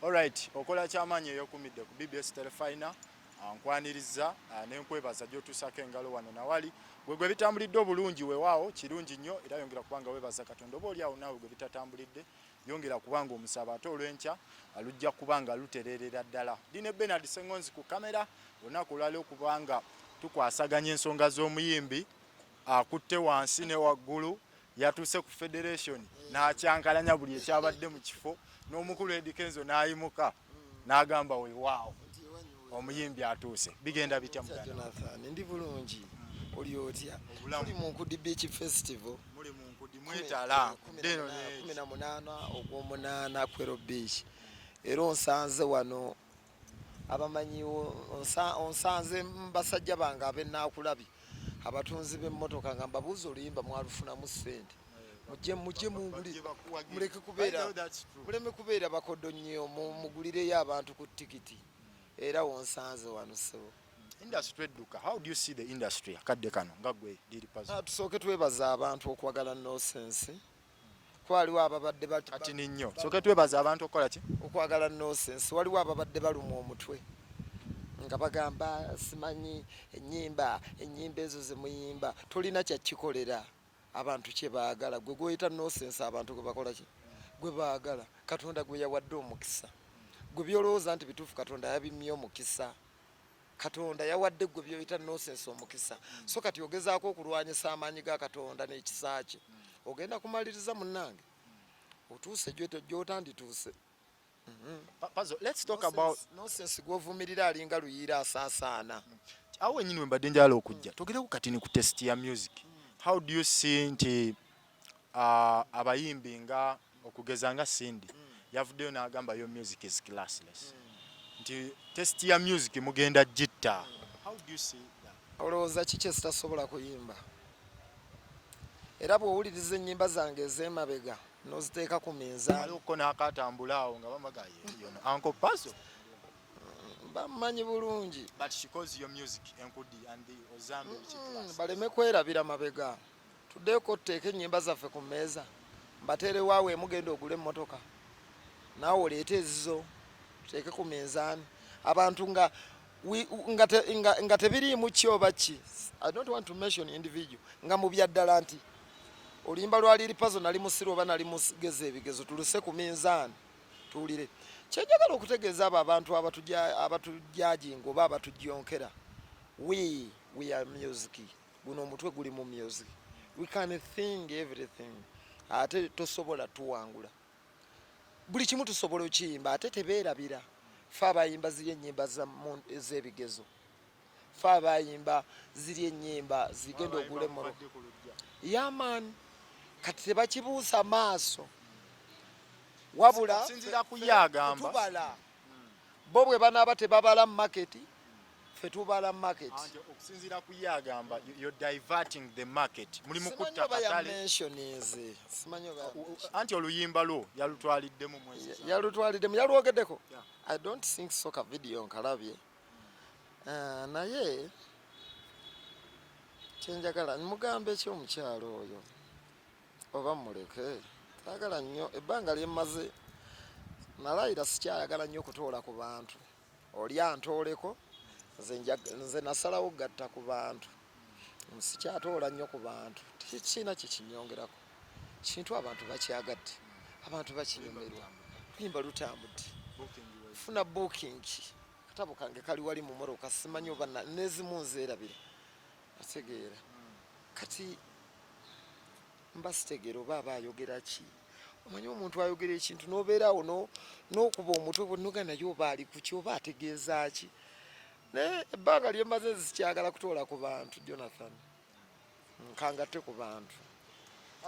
Alright, okola kyamaanyi eyokumidde ku BBS Terefayina. Nkwaniriza nenkwebaza gyotuusako engalo wano nawali. Gwe gwe bitambulidde obulungi, weewaawo kirungi nnyo, era yongera kubanga weebaza Katonda. Oba oli awo naawe gwe bitatambulidde, yongera kubanga omusaba, ate olw'enkya lujja kuba nga lutereerera ddala. Ndi ne Bernard Ssengonzi ku kamera olunaku olwali okubanga tukwasaganya ensonga z'omuyimbi akutte wansi ne waggulu. Yatuuse ku federation n'akyankalanya buli ekyabadde mu kifo, n'omukulu Eddy Kenzo n'ayimuka n'agamba, "Weewaawo, omuyimbi atuuse." Bigenda bitya, muganda? Jonathan, ndi bulungi, oli otya? Obulamu. Tuli mu Nkudi Beach Festival. Muli mu Nkudi mwetala. Deno. 18 ogw'omunaana, Kwero Beach, era onsanze wano. Abamanyiwo onsanze basajja bange ab'enaakulabye, abatunzi b'emmotoka, nga mbabuuza oluyimba mwalufunamu ssente, mujje mujje munguli, muleke kubeera, muleme kubeera bakodo nnyo, mugulireyo abantu ku tikiti. Era wonsanze wano, ssebo. Industry edduka. How do you see the industry akadde kano nga gwe Lil Pazo? Tusooke twebaza abantu okwagala Nonsense. Kwaliwo ababadde Kati ni nnyo, sooke twebaza abantu okukola ki? Okwagala Nonsense. Waliwo ababadde balumwa omutwe nga bagamba, simanyi ennyimba ezo zemuyimba tolina kyakikolera. Abantu kye baagala, gwe gwoyita Nonsense, abantu gwe bakola ki? Gwe baagala. Katonda gwe yawadde omukisa. Gwe byolowooza nti bituufu, Katonda yabimye omukisa. Katonda yawadde gwe byoyita nonsense omukisa. So kati ogezaako okulwanyisa amaanyi ga Katonda n'ekisa kye, ogenda kumaliriza, munnange, otuuse gyotandituuse. Pazo, let's talk about Nonsense gwovumirira alinga luyiira asaasaana. Awo wenyini we mbadde njagala okujja twogereko katini ku taste ya music. How do you see nti abayimbi nga okugeza nga Cindy yavuddeyo n'agamba your music is classless, nti taste ya music mugenda gitta? How do you see that? Olowooza ki kyesitasobola kuyimba? Era bw'owuliriza ennyimba zange ez'emabega n'oziteeka ku minzaani, Waliwo n'akatambula awo nga bamaga yono Uncle Pazo. Bamanyi bulungi. But she calls your music enkudi and the ozambe biki class. Baleme kwerabira mabega. Tuddeeko tuteeke ennyimba zaffe ku mmeeza, mbateerewaawo emugenda ogula emmotoka, naawe oleete ezizo, tuteeke ku minzaani abantu nga tebiriimu ki oba ki. I don't want to mention individual, nga mu byaddala nti oluyimba lwa Lil Pazo nali musiru oba nali mugeza ebigezo. Tuluse ku minzaani tuwulire. Kyenjagala okutegeeza abo abantu abatujajinga oba abatujjonkera, we are music. Guno omutwe guli mu music. We can think everything. Ate tosobola tuwangula. Buli kimu tusobola okiyimba. Ate tebeerabira fe abayimba ziri ennyimba ez'ebigezo, fe abayimba ziri ennyimba zigenda ogula emmotoka. Yaman kati tebakibuusa maaso, wabula Okusinziira ku ye agamba tubala bo bwe banaaba tebabala market, fe tubala market. Anti okusinziira ku ye agamba you're diverting the market, muli mu Simanyi kutta oba katale. Yamentioninze, simanyi oba Anti oluyimba lwo yalutwaliddemu mwezi. Yalutwaliddemu, yalwogeddeko. Yeah. I don't think so. Ka video nkalabye. Ah, naye kyenjagala mugambe ki omukyalo oyo, oba muleke? Saagala nnyo ebbanga lyemmaze nalayira, sikyayagala nnyo okutoola ku bantu. Oli antooleko nze, nze nasalawo gatta ku bantu, sikyatoola nnyo ku bantu. Tekikiina kyekinyongerako kintu, abantu bakyagadde, abantu bakinyumirwa, luyimba lutambudde, funa booking. Katabo kange kali wali mu mmotoka, simanyi oba nezimu nzeerabira. Ategeera kati mba sitegeera oba aba ayogera ki. Omanyi omuntu ayogera ekintu n'obeeraawo n'okuba omutwe bwenoga, naye oba ali kuki, oba ategeeza ki? Naye ebbanga lyemaze sikyagala kutoola ku bantu, Jonathan, nkangatte ku bantu.